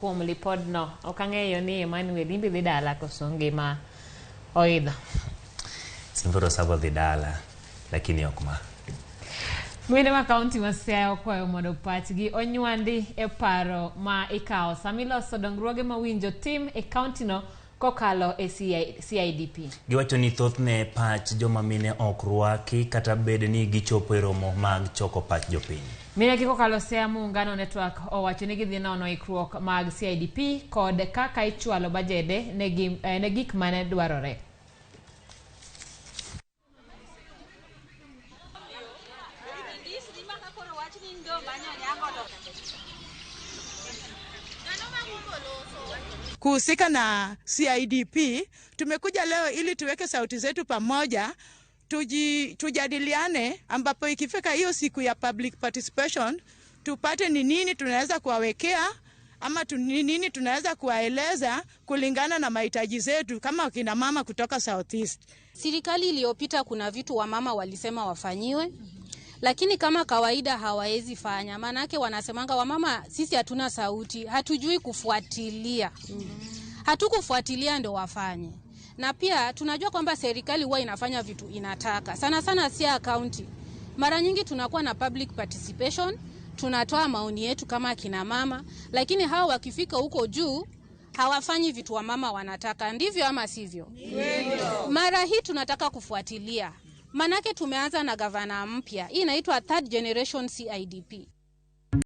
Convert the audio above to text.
Kuom lipodno, ok ang'eyo ni Emmanuel imbi dhi dala koso ngima oidho. Simforo Sabo dhi dala, lakini ok ma. Mine ma kaunti ma Siaya okwayo mondo pachgi onywandi e paro ma ikawo sama iloso dongruoge ma winjo tim e kauntino kokalo e CIDP. Giwacho ni thothne pach joma mine ok rwaki kata bed ni gichopo e romo mag choko pach jopiny. Mine gi kokalo Siaya Muungano Network owacho ni gidhi nono ikruok mag CIDP kod kaka ichwalo bajede ne gik mane dwarore. Kuhusika na CIDP, tumekuja leo ili tuweke sauti zetu pamoja, tujadiliane, ambapo ikifika hiyo siku ya public participation tupate ni nini tunaweza kuwawekea ama ni nini tunaweza kuwaeleza kulingana na mahitaji zetu kama kina mama kutoka South East. Serikali iliyopita kuna vitu wamama walisema wafanyiwe, lakini kama kawaida hawawezi fanya. Maanake wanasemanga wamama sisi hatuna sauti, hatujui kufuatilia. Hatukufuatilia ndo wafanye. Na pia tunajua kwamba serikali huwa inafanya vitu inataka. Sana sana si county. Mara nyingi tunakuwa na public participation, tunatoa maoni yetu kama kina mama, lakini hao wakifika huko juu hawafanyi vitu wamama wanataka, ndivyo ama sivyo? Ndivyo. Mara hii tunataka kufuatilia. Manake tumeanza na gavana mpya. Hii inaitwa third generation CIDP.